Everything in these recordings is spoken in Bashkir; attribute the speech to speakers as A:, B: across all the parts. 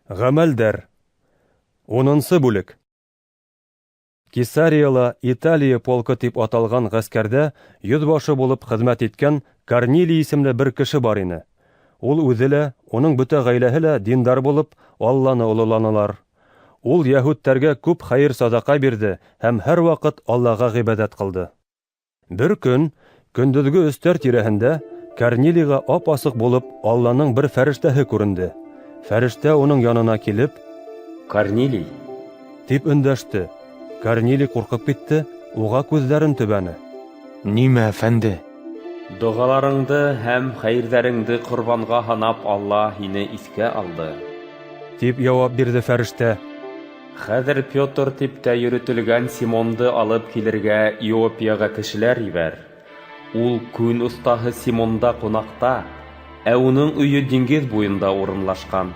A: Гамәлдәр. Унынсы бүлек. Кесарияла Италия полкы дип аталган гаскәрдә йөзбашы булып хезмәт иткән Корнилий исемле бер кеше бар ине. Ул үзе лә, уның бөтә гаиләһе лә диндар булып, Алланы олыланылар. Ул яһүдтәргә күп хәер-садака бирде һәм һәрвакыт Аллага гыйбадәт кылды. Бер көн, көндезге өстәр тирәһендә, Корнилийга ап-асык булып Алланың бер фәрештәһе күренде. Фәрештә уның янына килеп:
B: "Корнилий!"
A: дип эндәште. Корнилий куркып китте, уга күзләрен төбәне.
C: Нимә, әфәнде?
B: Догаларыңды һәм хәерҙәреңде ҡорбанға һанап Алла һине иҫкә алды.
A: Дип яуап бирде фәрештә.
B: Хәҙер Петр тип тә йөрөтөлгән Симонды алып килергә Иоппияға кешеләр ебәр. Ул күн оҫтаһы Симонда ҡунаҡта, ә уның өйө диңгеҙ буйында урынлашҡан.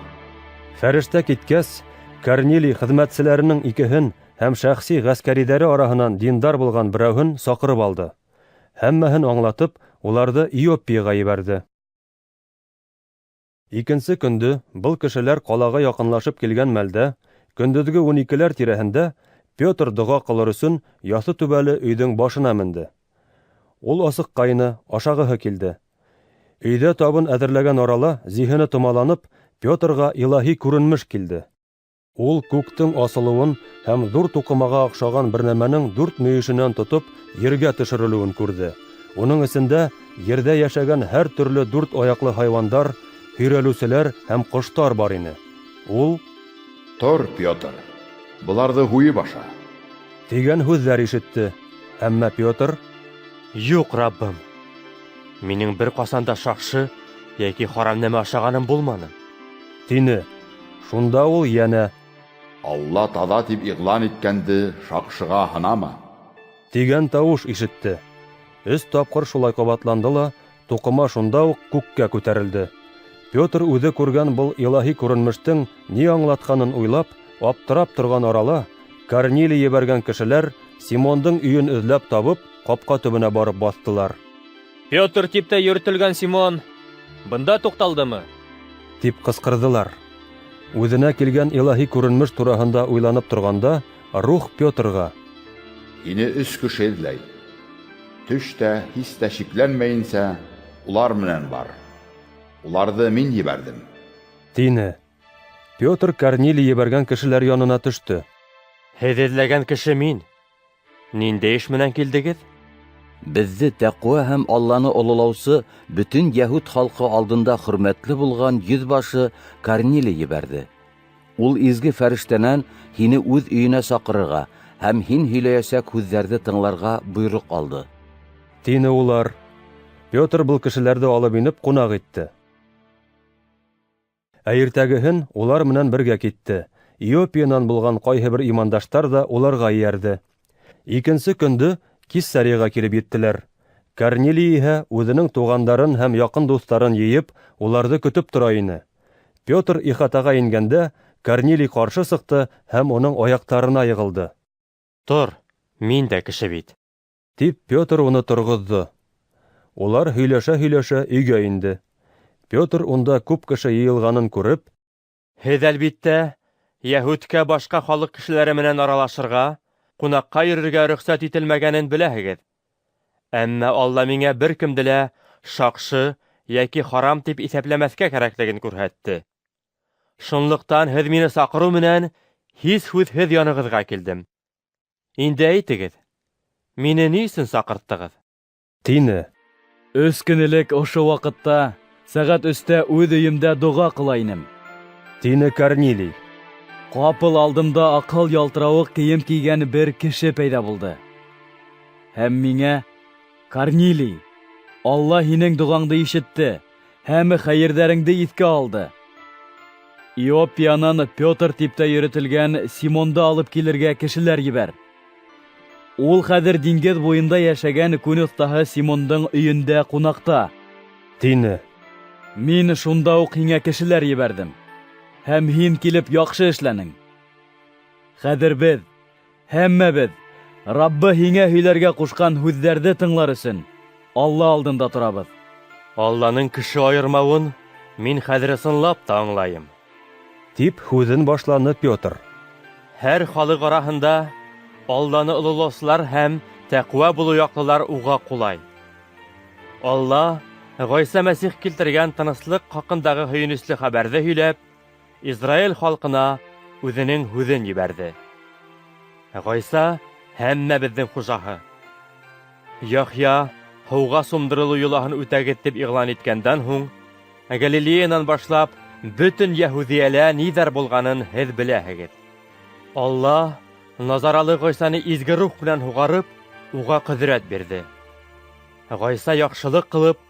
A: Фәрештә киткәс, Корнилий хеҙмәтселәренең икеһен һәм шәхси ғәскәриҙәре араһынан диндар булған берәүһен саҡырып алды. Һәммәһен аңлатып, уларҙы Иоппияға ебәрҙе. Икенсе көндө был кешеләр ҡалаға яҡынлашып килгән мәлдә, көндөҙгө 12-ләр тирәһендә Петр доға ҡылыр өсөн яҫы түбәле өйҙөң башына менде. Ул асыҡҡайны, ашағыһы килде. Өйҙә табын әҙерләгән арала зиһене томаланып, Петрға илаһи күренмеш килде. Ул күктең асылыуын һәм ҙур туҡымаға оҡшаған бер нәмәнең дүрт мөйөшөнән тотоп ергә төшөрөлөүен күрҙе. Уның эсендә ерҙә йәшәгән һәр төрлө дүрт аяҡлы хайуандар, һөйрәлеүселәр һәм ҡоштар бар ине. Ул:
D: "Тор, Петр, быларҙы һуйып аша!"
A: тигән һүҙҙәр ишетте. Әммә Петр:
C: "Юҡ, Раббым, минең бер ҡасан да шаҡшы йәки харам нәмә ашағаным булманы",
A: тине. Шунда ул йәнә:
D: "Алла таҙа тип иғлан иткәнде шаҡшыға һанама",
A: тигән тауыш ишетте. Өс тапҡыр шулай ҡабатланды ла, туҡыма шунда уҡ күккә күтәрелде. Петр үҙе күргән был илаһи күренмештең ни аңлатҡанын уйлап, аптырап торған арала, Корнилий ебәргән кешеләр Симондың өйөн эҙләп табып, ҡапҡа төбөнә барып баҫтылар.
E: Петр тип тә йөрөтөлгән Симон бында туҡталдымы?
A: Тип ҡысҡырҙылар. Үҙенә килгән илаһи күренмеш тураһында уйланып торғанда, Рух Петрға:
D: "Һине өс кеше эҙләй. Төш тә һис тә шикләнмәйенсә улар менән бар. Уларҙы мин ебәрҙем",
A: тине. Петр Корнилий ебәргән кешеләр янына төштө.
C: Һеҙ эҙләгән кеше мин. Ниндәй эш менән килдегеҙ?
F: Беҙҙе тәҡүә һәм Алланы ололаусы бөтөн яһүд халҡы алдында хөрмәтле булған йөҙбашы Корнилий ебәрҙе. Ул изге фәрештәнән һине үҙ өйөнә саҡырырға һәм һин һөйләйәсәк һүҙҙәрҙе тыңларға бойороҡ алды.
A: Тине улар. Петр был кешеләрҙе алып инеп ҡунаҡ итте. Ә иртәгеһен улар менән бергә китте. Иоппиянан булған ҡайһы бер имандаштар ҙа уларға эйәрҙе. Икенсе көндө Киссарияға килеп еттеләр. Корнилий иһә үҙенең туғандарын һәм яҡын дуҫтарын йыйып, уларҙы көтөп тора ине. Петр ихатаға ингәндә, Корнилий ҡаршы сыҡты һәм уның аяҡтарына йығылды.
C: Тор, мин дә кеше бит.
A: Тип Петр уны торғоҙҙо. Улар һөйләшә-һөйләшә өйгә инде. Петр унда күп кеше йыйылғанын күреп:
C: Һеҙ, әлбиттә, яһүдкә башҡа халыҡ кешеләре менән аралашырға, ҡунаҡҡа йөрөргә рөхсәт ителмәгәнен беләһегеҙ. Әммә Алла миңә бер кемде лә шаҡшы йәки харам тип иҫәпләмәҫкә кәрәклеген күрһәтте. Шунлыҡтан һеҙ мине саҡырыу менән һис һүҙһеҙ янығыҙға килдем. Инде әйтегеҙ, мине ни өсөн саҡырттығыҙ?
A: Тине.
G: 3 көн элек ошо ваҡытта сәғәт 3-тә үҙ өйөмдә доға ҡыла инем.
A: Тине Корнилий.
G: Ҡапыл алдымда аҡһыл ялтырауыҡ кейем кейгән бер кеше пәйҙә булды. Һәм миңә: "Корнилий, Алла һинең доғаңды ишетте һәм хәйерҙәреңде иҫкә алды. Иоппиянан Петр тип тә йөрөтөлгән Симонды алып килергә кешеләр ебәр. Ул хәҙер диңгеҙ буйында йәшәгән күн оҫтаһы Симондың өйөндә ҡунаҡта".
A: Тине.
G: Мин шунда уҡ һиңә кешеләр ебәрҙем, һәм һин килеп яҡшы эшләнең. Хәҙер беҙ, һәммәбеҙ, Раббы һиңә һөйләргә ҡушҡан һүҙҙәрҙе тыңлар өсөн Алла алдында торабыҙ.
C: Алланың кеше айырмауын мин хәҙер ысынлап та аңлайым.
A: Тип һүҙен башланы Петр.
C: Һәр халыҡ араһында Алланы ололаусылар һәм тәҡүә булыу яҡлылар уға ҡулай. Алла Ғайса Мәсих килтергән тыныслыҡ хаҡындағы һөйөнөслө хәбәрҙе һөйләп, Израиль халҡына үҙенең һүҙен ебәрҙе. Ғайса һәммәбеҙҙең хужаһы. Яхъя һыуға сумдырылыу йолаһын үтәгеҙ тип иғлан иткәндән һуң, Галилеянан башлап бөтөн Йәһүҙиәлә ниҙәр булғанын һеҙ беләһегеҙ. Алла Назаралы Ғайсаны изге рух менән һуғарып, уға ҡөҙрәт бирҙе. Ғайса яҡшылыҡ ҡылып,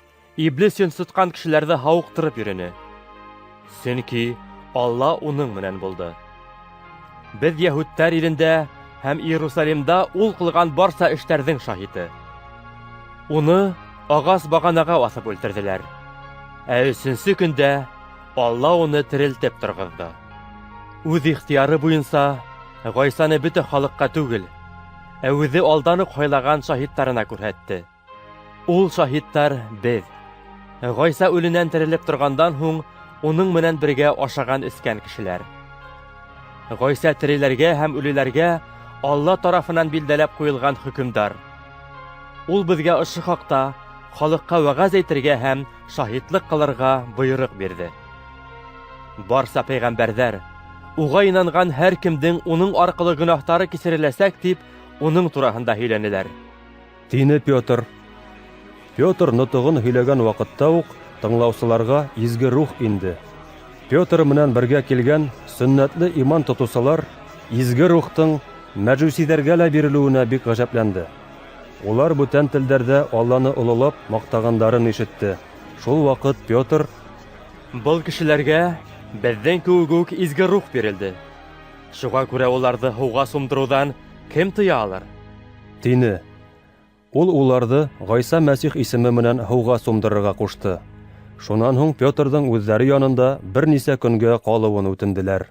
C: иблис йонсотҡан кешеләрҙе һауыҡтырып йөрөнө. Сөнки Алла уның менән булды. Беҙ йәһүдтәр илендә һәм Иерусалимда ул ҡылған барса эштәрҙең шаһиты. Уны ағас бағанаға аҫып үлтерҙеләр. Ә өсөнсө көндә Алла уны терелтеп торғоҙҙо. Үҙ ихтыяры буйынса Ғайсаны бөтә халыҡҡа түгел, ә үҙе алдан уҡ һайлаған шаһиттарына күрһәтте. Ул шаһиттар беҙ. Ғайса үленән терелеп торғандан һуң уның менән бергә ашаған-эскән кешеләр. Ғайса тереләргә һәм үлеләргә Алла тарафынан билдәләп ҡуйылған хөкөмдар. Ул беҙгә ошо хаҡта халыҡҡа вәғәз әйтергә һәм шаһитлыҡ ҡылырға бойороҡ бирҙе. Барса пәйғәмбәрҙәр уға инанған һәр кемдең уның арҡылы гөнаһтары кисереләсәк тип уның тураһында һөйләнеләр.
A: Тине Петр. Петр нотоғон һөйләгән ваҡытта уҡ тыңлаусыларға изге рух инде. Петр менән бергә килгән сөннәтле иман тотоусылар изге рухтың мәжүсиҙәргә лә бирелеүенә бик ғәжәпләнде. Улар бүтән телдәрҙә Алланы ололап маҡтағандарын ишетте. Шул ваҡыт Петр:
C: Был кешеләргә беҙҙең кеүек үк изге рух бирелде. Шуға күрә уларҙы һыуға сумдырыуҙан кем тыя алыр?
A: Тине. Ул уларҙы Ғайса Мәсих исеме менән һыуға сумдырырға ҡушты. Шунан һуң Петрҙың үҙҙәре янында бер нисә көнгә ҡалыуын үтенделәр.